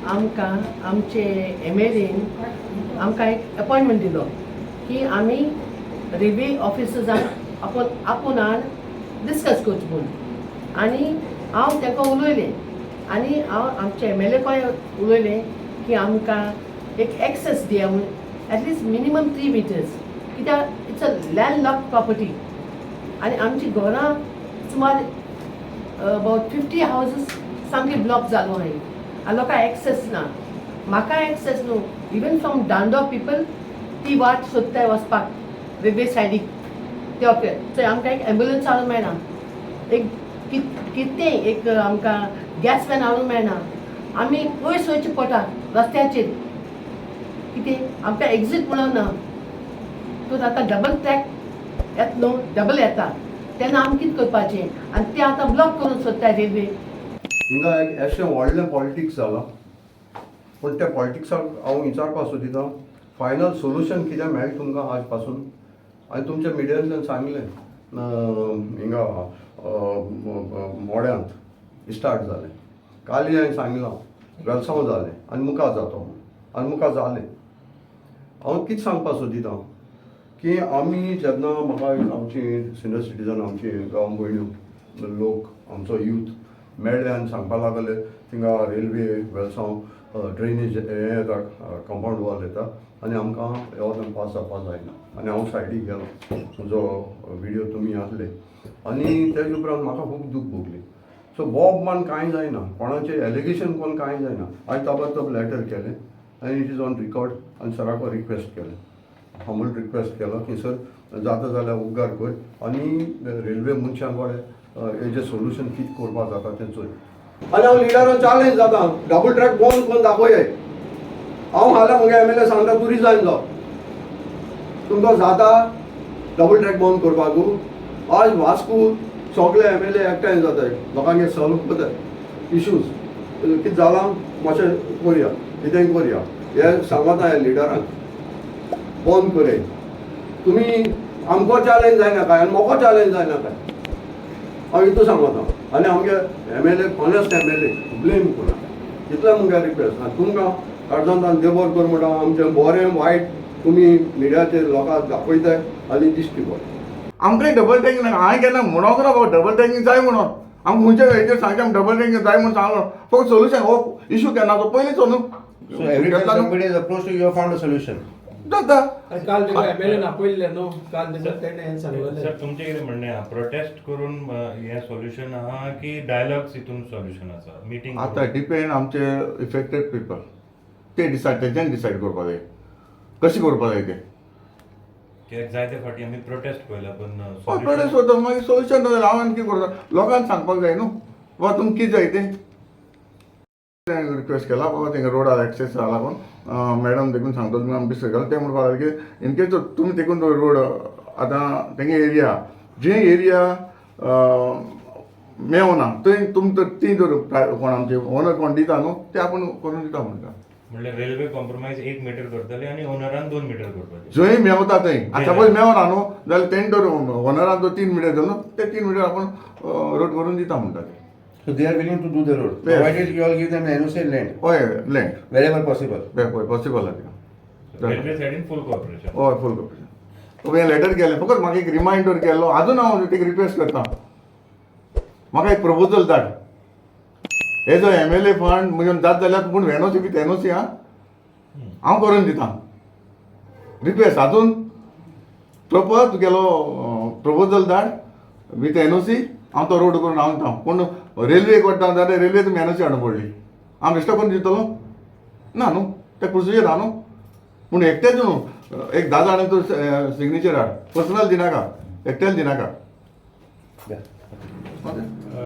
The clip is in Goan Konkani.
आमकां आमचे एमएलएन आमकां एक अपॉयंटमेंट दिलो की आमी रेल्वे ऑफिसर्सांक आपोवन आपोवन हाड डिस्कस करचें म्हूण. आनी हांव तांकां उलयलें आनी हांव आमचे एमएलए उलयलें की आमकां एक एक्सेस दिया म्हूण, at least minimum 3 metres, कित्याक it's a land lock property. आनी आमची घरां सुमार अबावट 50 हावजीस सामकी ब्लॉक जालो आहाय आनी लोकांक एक्सेस ना. म्हाका एक्सेस न्हू, इवन फ्रॉम दांडो पिपल ती वाट सोदताय वचपाक रेल्वे सायडीक. ते ओके, थंय आमकां एक एम्बुलन्स हाडूंक मेळना, एक कितेंय एक आमकां गॅस वॅन हाडूंक मेळना. आमी पयस वयचें पडटा रस्त्याचेर. कितें आमकां एक्झीट म्हणून ना. तूं आतां डबल ट्रॅक येता न्हू, डबल येता तेन्ना आमी कितें करपाचें? आनी ते आतां ब्लॉक करूंक सोदताय रेल्वे. हिंगा एक अशें व्हडलें पॉलिटिक्स जालां, पूण त्या पॉलिटिक्साक हांव विचारपाक सोदिता, फायनल सोल्युशन कितें मेळटा तुमकां आज पासून? आनी तुमच्या मिडियांतल्यान सांगलें, हिंगा मोड्यांत स्टार्ट जालें, काली हांवें सांगलां वेलसांव जालें आनी मुखार जातो म्हूण आनी मुखार जालें. हांव कितें सांगपाक सोदिता की आमी जेन्ना म्हाका आमची सिनियर सिटीजन, आमची गांव भयण्यो, लोक, आमचो यूथ मेळ्ळे आनी सांगपाक लागले, थिंगा रेल्वे वेलसांव ड्रेनेज हें येता, कंपावंड वॉल येता आनी आमकां ह्या वतान पास जावपाक जायना. आनी हांव सायडीक गेलो, म्हजो विडियो तुमी आसले आनी तेजे उपरांत म्हाका खूब दूख भोगली. सो बॉब मान कांय जायना, कोणाचें एलिगेशन कोण कांय जायना. हांवें ताबडतोब लेटर केलें आनी it is on record. आनी सराक रिक्वेस्ट केलें, हंबल रिक्वेस्ट केलो की सर, जाता जाल्यार उपकार कर आनी रेल्वे मनशां कडेन हेजें सोल्युशन कितें करपाक जाता तें चोय. आनी हांव लिडरान चॅलेंज जाता, डबल ट्रॅक बंद करून दाखोवया. हांव फाल्यां म्हगे एमएलए सांगता, तूं रिजायन जाव. तुमकां जाता डबल ट्रॅक बंद करपाकू? आज वास्को सगळे एमएलए एकठांय जाताय, लोकांगे सॉल्व करताय इश्यूज. कितें जालां मातशें करया, कितेंय करया. हे सांगता ह्या लिडरांक, बंद करे तुमी. आमकां चॅलेंज जायना काय आनी म्हाका चॅलेंज जायना काय, हांव हितू सांगता. आनी आमगे MLA, honest MLA blame करा, इतलें मुगे रिक्वेस्ट. आनी तुमकां काळजांत देव बरो कर म्हणटा. आमचें बरें वायट तुमी मिडियाचेर लोकांक दाखयताय आनी दिश्टी पडटा. आमकां डबल टँकिंग नाका. हांवें केन्ना म्हणोंक ना बाबा डबल टँकिंग जाय म्हणून. आमकां खंयच्या हेचेर सांगचें आमी डबल टँकिंग जाय म्हणून सांगलो. फक्त सोल्युशन हो इशू केन्ना तो पयलींचो न्हू. So every time somebody has approached you, you have found a solution. जाता. आनी काल तेका एमएलएन आपयल्लें न्हू, काल तेका तेणें हें सांगलेलें. सर, तुमचें कितें म्हणणें आहा, प्रोटेस्ट करून हें सोल्युशन आहा की डायलॉग्स हितून सोल्युशन आसा, मिटींग? आतां डिपेंड आमचे इफेक्टेड पिपल, ते डिसायड, तेंच्यांनी डिसायड करपा जाय कशें करपा जाय तें. कित्याक जायते फावटी आमी प्रोटेस्ट पळयला, पण हय, प्रोटेस्ट करता, मागीर सोल्युशन ना जाल्यार हांव आनी कितें करता? लोकांक सांगपाक जाय न्हू बाबा तुमकां कितें जाय तें. रिक्वेस्ट केला बाबा, तेंका रोडार एक्सेस लागून मॅडम देखून सांगता तुमी आमी बिस्तर केला. ते म्हणपाक लागले की इनकेस तुमी देखून रोड आतां तेंगे एरिया जे एरिया मेवना थंय तुमकां ती जर कोण आमचे ओनर कोण दिता न्हू, ते आपूण करून दिता म्हणटा. म्हणल्यार रेल्वे कॉम्प्रोमायज 1 मिटर करतले आनी ओनरान 2 मिटर करपाचे? जंय मेवता थंय. आतां सपोज मेवना न्हू जाल्यार तेणें जर ओनरान जो 3 मिटर दिलो न्हू, ते 3 मिटर आपूण रोड करून दिता म्हणटा ते. So they are willing to do the road, Yes. provided you all give them NOC and land, हय, लँड. wherever possible. हय, पॉसिबल आहा. रेल्वे सायडीन फूल कॉपरेशन? हय, फूल कॉपरेशन. हें लेटर केलें, फकत म्हाका एक रिमायंडर केल्लो. आजून हांव तेका रिक्वेस्ट करता, म्हाका एक प्रपोजल धाड एज अ एमएलए फंड म्हणजे जात जाल्यार, पूण एनओसी विथ एनओसी आं, हांव करून दिता. रिक्वेस्ट आजून, प्रॉपर तुगेलो प्रपोजल धाड विथ एनओसी, हांव तो रोड करून हांव दिता. पूण रेल्वे करता जाल्यार रेल्वे तुमी एनओसी हाडून पडली, हांव बेश्टो करून दितलो ना न्हू, ते प्रोसिजर आहा न्हू. पूण एकटेच न्हू, एक 10 जाणांचो सिग्नेचर हाड, पर्सनल दिनाका, एकट्यान दिनाका. Yeah. Okay.